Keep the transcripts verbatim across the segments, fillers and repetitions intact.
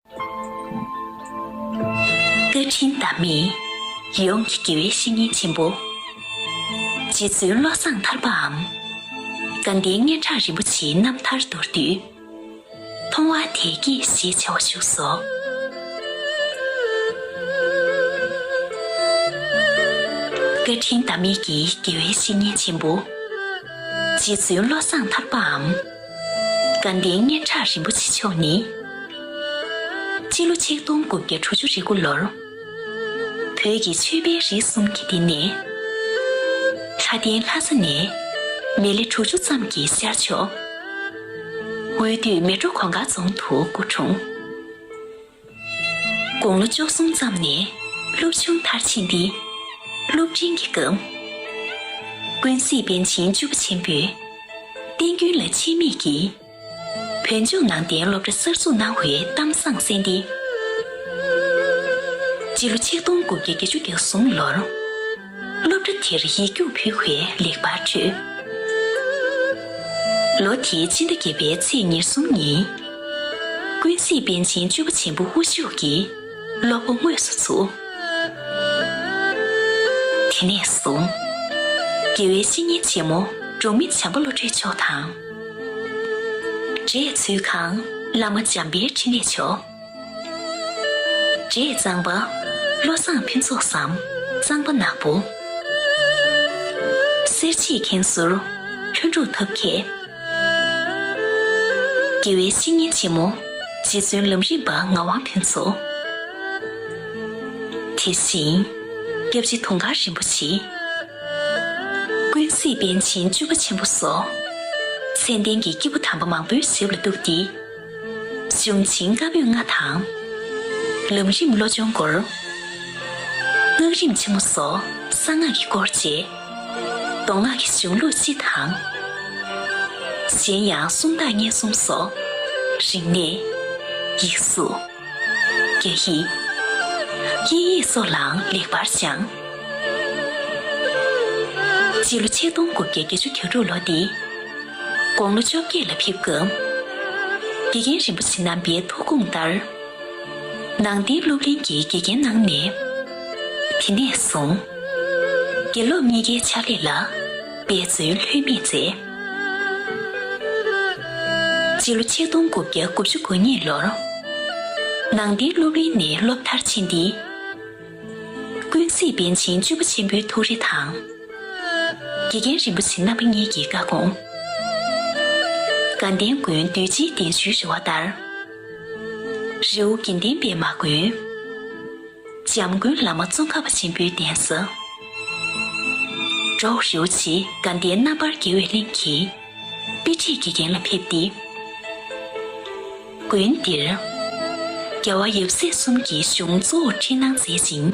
བཀའ་དྲིན་ཟླ་མེད། ཡོངས་ཀྱི་དགེ་བའི་བཤེས་གཉེན་ཆེན་པོ། རྗེ་བཙུན་བློ་བཟང་ཐར་པའམ། དགའ་ལྡན་སྙན་གྲགས་རིན་པོ་ཆེའི་རྣམ་ཐར་མདོར་བསྡུས། མཐོང་བ་དལ་བགྱིད་ཞེས་བྱ་བ་བཞུགས་སོ། བཀའ་དྲིན་ཟླ་མེད་ཀྱི་དགེ་བའི་བཤེས་གཉེན་ཆེན་པོ། རྗེ་བཙུན་བློ་བཟང་ཐར་པའམ། དགའ་ལྡན་སྙན་གྲགས་རིན་པོ་ཆེ་མཆོག་ནི། སྤྱི་ལོ་ཆིག་སྟོང་དགུ་བརྒྱ་དྲུག་ཅུ་རེ་དགུ་ལོར། བོད་ཀྱི་ཆོས་པའི་རིགས་གསུམ་གྱི་སྡེ་ནས། ལྷ་ལྡན་ལྷ་ས་ནས་མི་ལེ་དྲུག་ཅུ་ཙམ་གྱིས་ཤར་ཕྱོགས་འོས་བསྡུ་མལ་གྲོ་གུང་དཀར་རྫོང་དུ་སྐུ་འཁྲུངས། དགུང་ལོ་བཅུ་གསུམ་ཙམ་ནས་སློབ་ཆུང་མཐར་ཕྱིན་ཏེ། སློབ་འབྲིང་གི་སྐབས། ཀུན་གཟིགས་པཎ་ཆེན་བཅུ་པ་ཆེན་པོས་བསྟན་ཀུན་ལ་ཆད་མེད་ཀྱིས། བོད་ལྗོངས་ནང་བསྟན་སློབ་གྲྭ་གསར་འཛུགས་གནང་བའི་གཏམ་བཟང་གསན་ཏེ། སྤྱི་ལོ་ཆིག་སྟོང་དགུ་བརྒྱ་བརྒྱད་ཅུ་གྱ་གསུམ་ལོར། སློབ་གྲྭ་དེར་ཡིག་རྒྱུགས་ཕུལ་བའི་ལེགས་པར་བཀྲོལ། ལོ་དེའི་ཕྱི་ཟླ་བརྒྱད་པའི་ཚེས་ཉེར་གསུམ་ཉིན། ཀུན་གཟིགས་པཎ་ཆེན་བཅུ་པ་ཆེན་པོ་དབུ་བཞུགས་ཀྱིས་སློབ་གོ་དངོས་སུ་ཚུགས། དེ་ནས་བཟུང་། དགེ་བའི་བཤེས་གཉེན་ཆེན་མོ་འབྲོག་མི་བྱམས་པ་བློ་གྲོས་མཆོག་དང་། འབྲས་ཚུལ་ཁང་བླ་མ་འཇམ་དཔལ་འཕྲིན་ལས་མཆོག་འབྲས་གཙང་པ་བློ་བཟང་ཕུན་ཚོགས་སམ་གཙང་པ་ནག་པོ། གསེར་བྱེས་མཁན་ཟུར་ལྷུན་གྲུབ་ཐབས་མཁས། དགེ་བའི་བཤེས་གཉེན་ཆེན་མོ་རྗེ་བཙུན་ལམ་རིམ་པ་ངག་དབང་ཕུན་ཚོགས། དེ་བཞིན་སྐྱབས་རྗེ་དུང་དཀར་རིན་པོ་ཆེ། ཀུན་གཟིགས་པཎ་ཆེན་བཅུ་པ་ཆེན་པོ་སོགས། མཚན་ལྡན་གྱི་སྐྱེས་བུ་དམ་པ་མང་པོའི་ཞབས་ལ་གཏུགས་ཏེ། གཞུང་ཆེན་བཀའ་པོད་ལྔ་དང་། ལམ་རིམ་བློ་སྦྱོང་སྐོར། སྔགས་རིམ་ཆེན་མོ་སོགས་གསང་སྔགས་ཀྱི་སྐོར་བཅས། མདོ་སྔགས་ཀྱི་གཞུང་ལུགས་སྤྱི་དང་། གཞན་ཡང་སུམ་རྟགས་མངོན་སུམ་སོགས། རིག་གནས། ཡིག་གཟུགས། རྒྱ་ཡིག་དབྱིན་ཡིག་སོགས་ལའང་ལེགས་པར་སྦྱངས། སྤྱི་ལོ་ཆིག་སྟོང་དགུ་བརྒྱ་བརྒྱད་ཅུ་གྱ་དྲུག་ལོ་སྟེ། དགུང་ལོ་བཅོ་བརྒྱད་ལ་ཕེབས་སྐབས། དགེ་རྒན་རིན་པོ་ཆེ་རྣམ་པའི་ཐུགས་དགོངས་ལྟར། ནང་བསྟན་སློབ་གླིང་གི་དགེ་རྒན་གནང་ནས། དེ་ནས་བཟུང་། དགེ་སློབ་གཉིས་ཀའི་ཕྱག་ལས་ལ་འབད་བརྩོན་ལྷོད་མེད་མཛད། སྤྱི་ལོ་ཆིག་སྟོང་དགུ་བརྒྱ་དགུ་བཅུ་གོ་གཉིས་ལོར། ནང་བསྟན་སློབ་གླིང་ནས་སློབ་མཐར་ཕྱིན་ཏེ། ཀུན་གཟིགས་པཎ་ཆེན་བཅུ་པ་ཆེན་པོའི་ཐུགས་རེ་དང་། དགེ་རྒན་རིན་པོ་ཆེ་རྣམ་པ་གཉིས་ཀྱི་བཀའ་དགོངས། དགའ་ལྡན་དགོན་འདུས་སྤྱིའི་གདན་ཞུའི་རེ་བ་ལྟར། རི་བོ་དགེ་ལྡན་པད་མ་དགོན། འཇམ་མགོན་བླ་མ་ཙོང་ཁ་པ་ཆེན་པོའི་གདན་ས། འབྲོག་རི་བོ་ཆེ་དགའ་ལྡན་རྣམ་པར་རྒྱལ་བའི་གླིང་གི་དཔེ་ཁྲིད་དགེ་རྒན་ལ་ཕེབས་ཏེ། དགོན་འདིར་རྒྱལ་བ་ཡབ་སྲས་གསུམ་གྱི་གཞུང་གཙོ་བོར་ཁྲིད་གནང་མཛད་ཅིང་།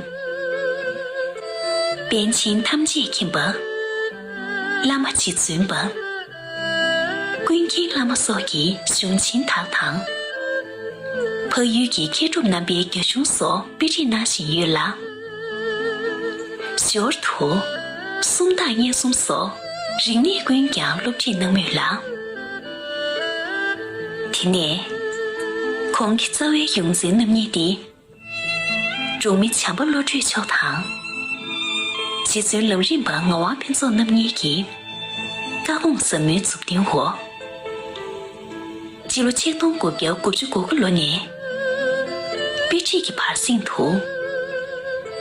པཎ་ཆེན་ཐམས་ཅད་མཁྱེན་པ། བླ་མ་རྗེ་བཙུན་པ། ཀུན་མཁྱེན་བླ་མ་སོགས་ཀྱི་གཞུང་ཆེན་དག་དང་། འཕགས་ཡུལ་གྱི་མཁས་གྲུབ་རྣམ་པའི་རྒྱ་གཞུང་སོགས་དཔེ་ཁྲིད་གནང་བཞིན་ཡོད་ལ། ཞོར་དུ། སུམ་རྟགས་མངོན་སུམ་སོགས་རིག་གནས་ཀུན་ཀྱང་སློབ་ཁྲིད་གནང་མུས་ལ། དེ་ནས། ཁོང་གི་རྩ་བའི་ཡོངས་འཛིན་རྣམ་གཉིས་ཏེ། འབྲོག་མི་བྱམས་པ་བློ་གྲོས་མཆོག་དང་། རྗེ་བཙུན་ལམ་རིམ་པ་ངག་དབང་ཕུན་ཚོགས་རྣམ་གཉིས་ཀྱིས། བཀའ་དགོངས་ཟབ་མོའི་མཛུབ་སྟོན་འོག་སྤྱི་ལོ་ཆིག་སྟོང་དགུ་བརྒྱ་དགུ་བཅུ་གོ་དགུ་ལོ་ནས། དཔེ་ཁྲིད་ཀྱི་བར་གསེང་དུ།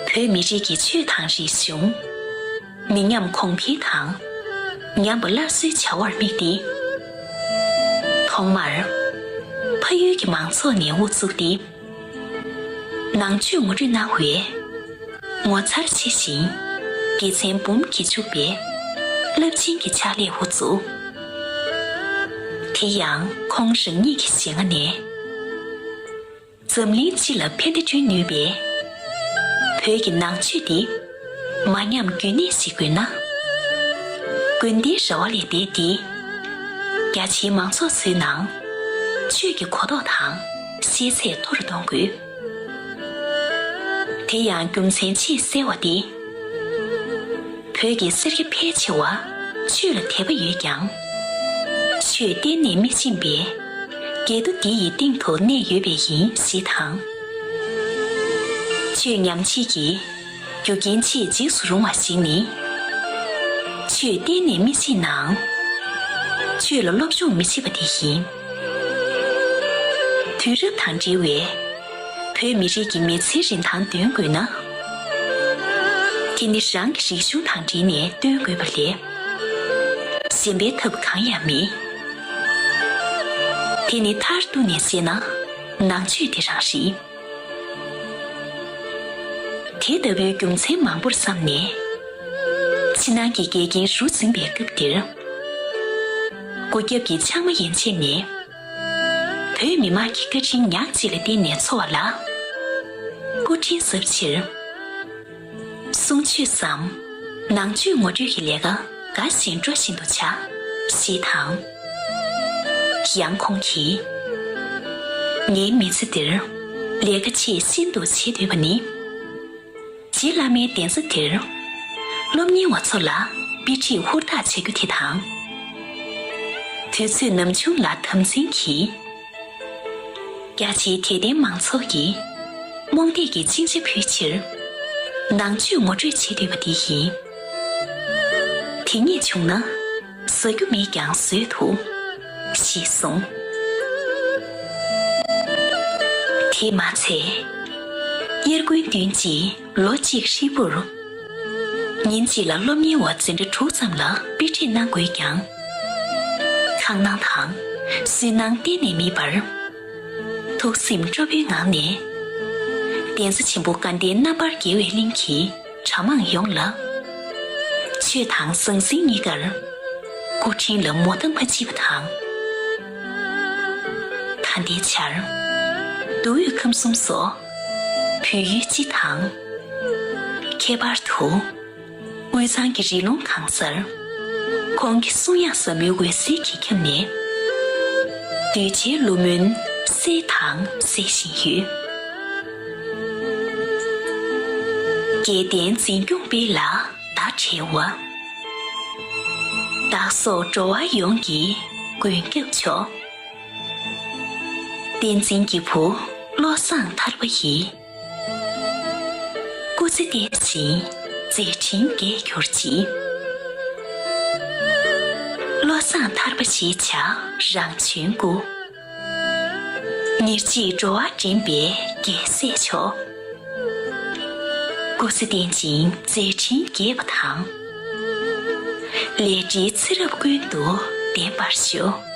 བོད་མི་རིགས་ཀྱི་ཆོས་དང་རིག་གཞུང་། མི་ཉམས་གོང་འཕེལ་དང་། ཉམས་པ་སླར་གསོའི་བྱ་བར་དམིགས་ཏེ། ཐོག་མར། ཕ་ཡུལ་གྱི་མང་ཚོགས་ནས་དབུ་བཙུགས་ཏེ། ནང་ཆོས་ངོ་སྤྲོད་གནང་བའི་ངོ་མཚར་ཆེ་ཞིང་། དགེ་མཚན་འབུམ་གྱིས་ཕྱུག་པའི་རླབས་ཆེན་གྱི་ཕྱག་ལས་དབུ་བཙུགས། དེ་ཡང་ཁོང་རང་ཉིད་ཀྱི་ཞལ་སྔ་ནས། འཛམ་གླིང་སྤྱི་ལ་ཕན་བདེ་བསྐྲུན་ནུས་པའི་བོད་ཀྱི་ནང་ཆོས་འདི་མ་ཉམས་རྒྱུན་གནས་ཤིག་དགོས་ན། དགོན་སྡེའི་ར་བ་ལས་འདས་ཏེ། རྒྱ་ཆེའི་མང་ཚོགས་ཚོའི་ནང་ཆོས་ཀྱི་གོ་རྟོགས་དང་ཤེས་ཚད་མཐོ་རུ་གཏོང་དགོས། དེ་ཡང་རྒྱུ་མཚན་ཆེས་གསལ་བ་སྟེ། བོད་ཀྱི་སེར་སྐྱ་ཕལ་ཆེ་བ་ཆོས་ལ་དད་པ་ཡོད་ཀྱང་། ཆོས་གཏན་ནས་མི་ཤེས་པས། འགལ་རྡོ་འདི་ཡི་སྟེང་དུ་གནས་ཡོད་པས་ཡིན་ཞེས་དང་། ཆོས་ཉམས་བྱེད་ཀྱི་རྒྱུ་རྐྱེན་ཆེས་འཇིགས་སུ་རུང་བ་ཞིག་ནི། ཆོས་གཏན་ནས་མི་ཤེས་ནའང་། ཆོས་ལ་སློབ་སྦྱོང་མི་བྱེད་པ་དེ་ཡིན། དུས་རབས་དང་འབྲེལ་བའི་བོད་མི་རིགས་ཀྱི་མི་ཚེའི་རིན་ཐང་འདོན་དགོས་ན། དེ་ནི་རང་གི་རིག་གཞུང་དང་འབྲེལ་ནས་འདོན་དགོས་པ་ལས། གཞན་པའི་ཐབས་གང་ཡང་མེད། དེ་ནི་མཐར་གཏུགས་ནས་བཤད་ན་ནང་ཆོས་དེ་རང་རེད། དེ་ལྟ་བུའི་རྒྱུ་མཚན་མང་པོར་བསམ་ནས། ཕྱི་ནང་གི་འགལ་རྐྱེན་རུབ་ཟིན་པའི་སྐབས་འདིར། སྐུ་རྒྱབ་ཀྱི་ཕྱག་མ་ཡན་ཆད་ནས། བོད་མི་དམངས་ཀྱི་བཀའ་དྲིན་ཉག་གཅིག་ལ་བརྟེན་ནས་འཚོ་བ་ལ། སྐུ་དྲིན་གཟབ་ཕྱིར། གསུང་ཆོས་སམ། ནང་ཆོས་ངོ་སྤྲོད་ཀྱི་ལས་ཀ་དགའ་བཞིན་སྤྲོ་བཞིན་དུ་བྱ། ཞེས་དང་། ཡང་ཁོང་གིས། ངའི་མི་ཚེ་འདིར་ལས་ཀ་ཆེས་ཤིན་ཏུ་བྱེད་འདོད་པ་ནི། རྗེ་བླ་མའི་གདན་ས་འདིར་སློབ་གཉེར་བ་ཚོ་ལ་དཔེ་ཁྲིད་ཧུར་ཐག་བྱ་རྒྱུ་དེ་དང་། དུས་ཚོད་ནམ་བྱུང་ལ་དམ་འཛིན་གྱིས། རྒྱ་ཆེའི་དད་ལྡན་མང་ཚོགས་ཀྱི་རྨོངས་དད་ཀྱི་ཅིང་ཆ་ཕུལ་ཕྱིར། ནང་ཆོས་ངོ་སྤྲོད་བྱེད་འདོད་པ་འདི་ཡིན། དེ་ཉིད་བྱུང་ན་ཟ་རྒྱུ་མེད་ཀྱང་བཟོད་ཐུབ། ཞེས་གསུངས། དེས་མ་ཚད། དབྱར་དགུན་བདུན་གྱི་ལོ་གཅིག་ཧྲིལ་པོར། ཉིན་གཅིག་ལ་སློབ་གཉེར་བ་འཛིན་གྲྭ་དྲུག་ཙམ་ལ་དཔེ་ཁྲིད་གནང་དགོས་ཀྱང་། ཁ་སྣང་དང་སུན་སྣང་གཏན་ནས་མེད་པར། ཐུགས་སེམས་སྤྲོ་པོའི་ངང་ནས། གདན་ས་ཆེན་པོ་དགའ་ལྡན་རྣམ་པར་རྒྱལ་བའི་གླིང་གི་གྲྭ་མང་ཡོངས་ལ། ཆོས་དང་ཟང་ཟིང་གཉིས་ཀར་སྐུ་དྲིན་ལ་མོ་ཟླ་མ་མཆིས་པ་དང་། ད་ལྟའི་ཆར་མདོ་དབུས་ཁམས་གསུམ་སོགས་བོད་ཡུལ་སྤྱི་དང་། ཁྱད་པར་དུ། དབུས་གཙང་གི་རི་ལུང་གང་སར། ཁོང་གི་གསུང་དབྱངས་ཟབ་མོའི་འོད་ཟེར་གྱིས་ཁྱབ་ནས། གདུལ་བྱའི་བསླུ་སྨོན་གསལ་དང་གསལ་བཞིན་ཡོད། རྒྱལ་བསྟན་འཛིན་སྐྱོང་སྤེལ་ལ་ཟླ་བྲལ་བ། བདག་སོགས་འགྲོ་བ་ཡོངས་ཀྱི་མགོན་སྐྱབས་མཆོག། བསྟན་འཛིན་སྐྱེས་བུ་བློ་བཟང་ཐར་པ་ཡིས། སྐུ་ཚེ་བརྟན་ཞིང་མཛད་འཕྲིན་རྒྱས་གྱུར་ཅིག། བློ་བཟང་ཐར་པ་ཞེས་བྱ་རང་བྱོན་སྐུ། ཉེར་གཅིག་འགྲོ་བ་འདྲེན་པའི་རྒྱལ་སྲས་མཆོག། སྐུ་ཚེ་བརྟན་ཅིང་མཛད་འཕྲིན་རྒྱས་པ་དང་། ལས་འབྲས་ཚེ་རབས་ཀུན་ཏུ་བརྟན་པར་ཤོག།